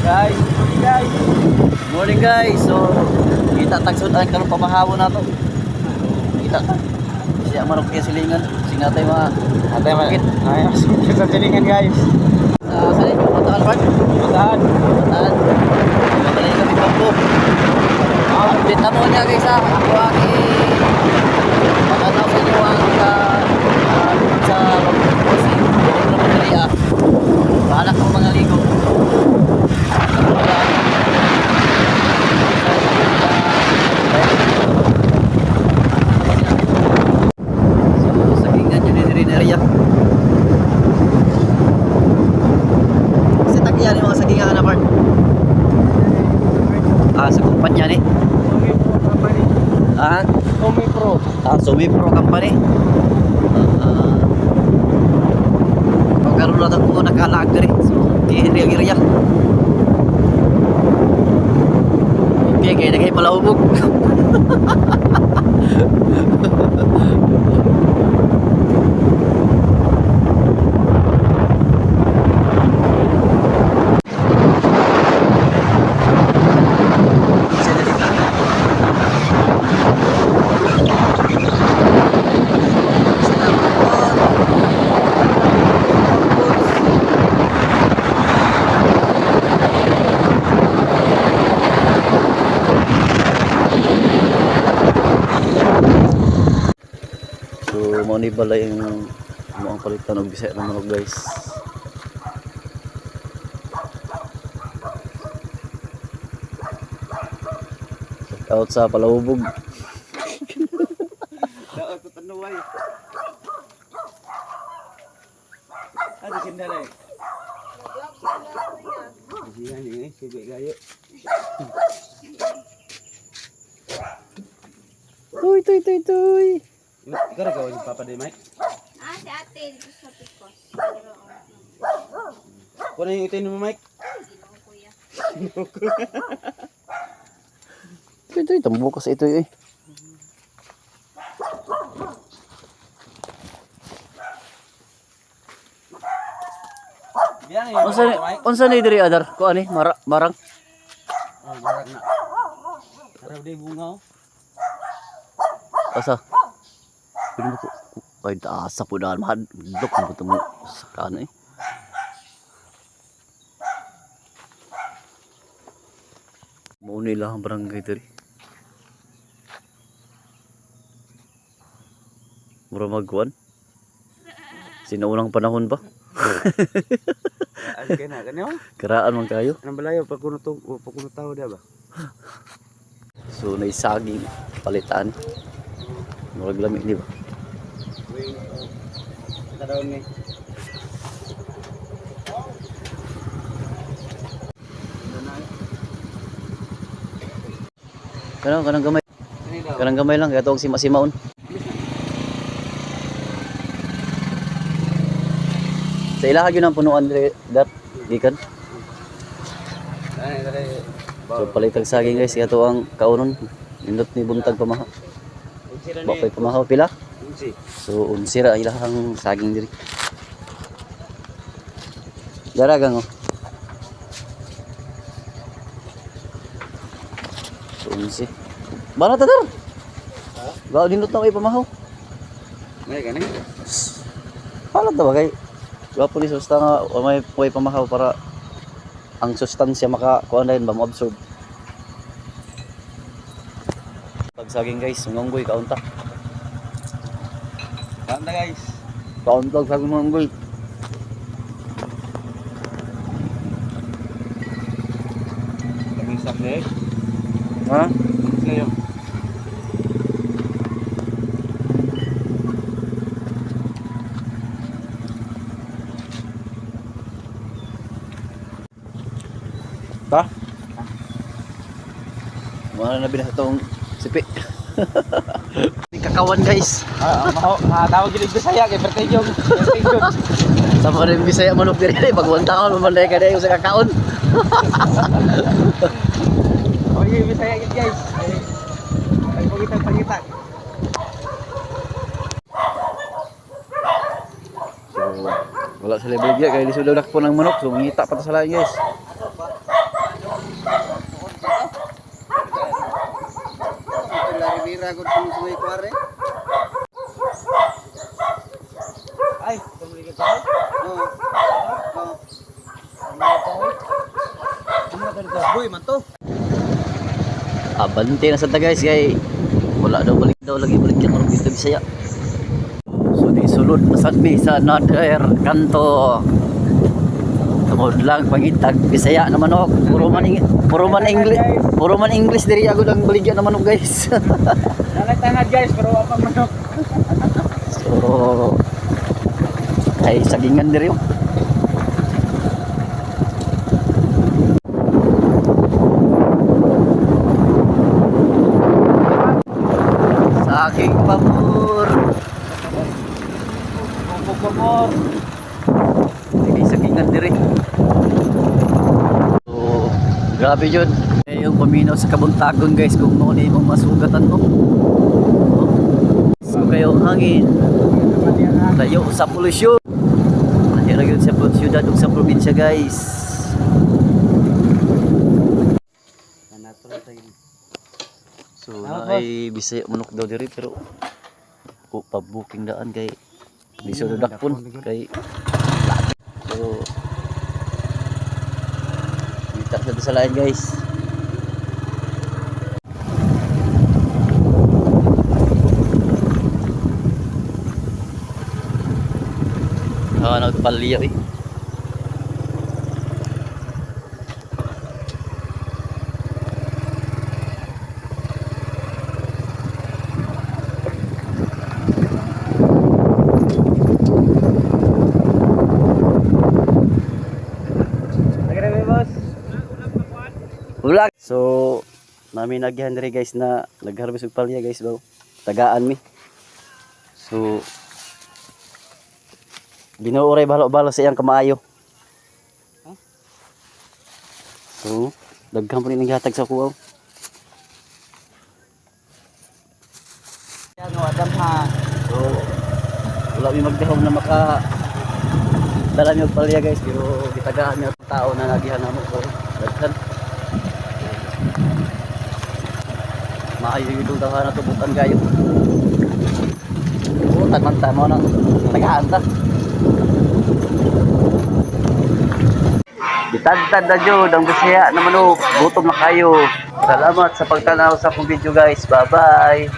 Guys, morning guys. Morning guys. So, kita tagsudan karon pamahawon nato. Kita ta. Siya manok kay silingan. Singatay mga Ate man. Bukid. Ay, masukit sa silingan guys. Sa saan yun? Bataan Park? Bataan. Bataan. Mabalay kami bangko. Update na mo niya guys ha. Ako ang pagkataw sa inyo ang sa kasi hindi ko naman dali ah. Bahala ko mga ligo. So, sagingan yun din area. Kasi tagyan yung mga sagingan na part. Ah, sa kumpanya ni. Sumi Pro Company. Ah, Sumi Pro. ah Sumi Pro Company. Ah, pagkaroon lang ako nakalaag diri. So, kihiri ang area. Okay, kaya nagay palahubog. So, mo ni balay ang mo ang palitan og Bisaya ng manok guys. Shout out sa Palahubog. Daot sa tanuway. Ano sindala eh? Siya ni eh, sige gayo. Tuy tuy tuy tuy. Ikaw ra gawin Papa day Mike. Ah, si ate dito sa Picos. Pero, oh, Kuno yung itin mo Mike. ginoo kuya. Tuy tuy tambo kasi ito eh. Bilang yung Unsa ni unsa ni diri adar? Ko ani mara, marang. Oh, barak na. Sarap day bunga oh. Asa? Pwede mo ko ay taasa po dahil mahadlok mo ito mo sa kano eh. Mao nila ang barangay diri. Mura magkuan. Sinaunang panahon ba? Ay kay na kanyo. Karaan man kayo. Anong balayo pag kuno to pag kuno tao da ba? So naisaging palitan. Murag lami di ba? Wing. Kita daw ni. Kanang kanang gamay. Kanang gamay lang kaya tawag sima-simaon. Sa ilaha gyud ang punuan dire dat gikan. Ay, dali. So palitag saging guys kaya to ang kaunon. Nindot ni buntag pamaha. Unsi ra Ba ni. pa'y pamahaw pila. Unsi. So unsira ilahang saging diri. Daragang oh. So unsi. Bana ta dar. Ba nindot na kay pamahaw. May gani. Palat na ba kay? Gwapo ni susta nga o may pamahaw para ang sustansya maka kuan na yun ba mo-absorb. Pagsaging guys, mangunggoy kaunta. Banda guys. Kaunta og saging mangunggoy. Kami sa flag. Ha? Ngayon. Ta? Mga na binasa tong sipi. Kakawan guys. Ah, maho, tawag gid Bisaya kay Pertejong. Pertejong. Sa mga rin Bisaya manok diri pag taon mamanday ka dai sa kakaon. Okay, Bisaya gid guys. Ay, ay pangita pangita. So, wala sa level kay lisod daw po ng manok. So mangita pa ta sa lain guys. Ragod kung sa may kuwari. Ay, tumuli ka tayo? Oo. Oo. Boy, man to. Abante na sa ta guys kay wala daw balik daw lagi balik yung manok dito Bisaya. So di sulod na sad mi sa another kanto. Tungod lang pangitag Bisaya na manok. Puro man English diri agud ang baligya na manok, guys. Nanay guys, pero wala pang manok. So kay sagingan diri oh. Sa aking pabor. Pupupor. Sige, sagingan diri. So, grabe yun. Eh, yung paminaw sa kabuntagon guys, kung mo na imong masugatan mo. Oh. So, kayo ang hangin. Layo sa polusyon. Mahirap yun sa siyudad ug sa probinsya, guys. So, naay Bisaya manok daw diri pero o pa-booking daan kay di sa dakpon kay. So, kita sa lain, guys. Ah, nagpalya eh. Nagre boss. Wala. So, nami nagyan diri guys na nagharvest og palya guys baw. Tagaan mi. So, Ginoo ray balo-balo sa iyang kamaayo. So, daghan pa ni naghatag sa kuwaw. Ano, Adam ha. So, wala mi magdahom na maka dala mi og palya guys, pero gitagaan mi ang tao na nagihan namo, so daghan. Maayo yung itong tahan na tubutan kayo. Butan man ta mo na tagaan ta. Bitadtad na jud ang Bisaya na manok. Gutom na kayo. Salamat sa pagtanaw sa akong video guys. Bye-bye.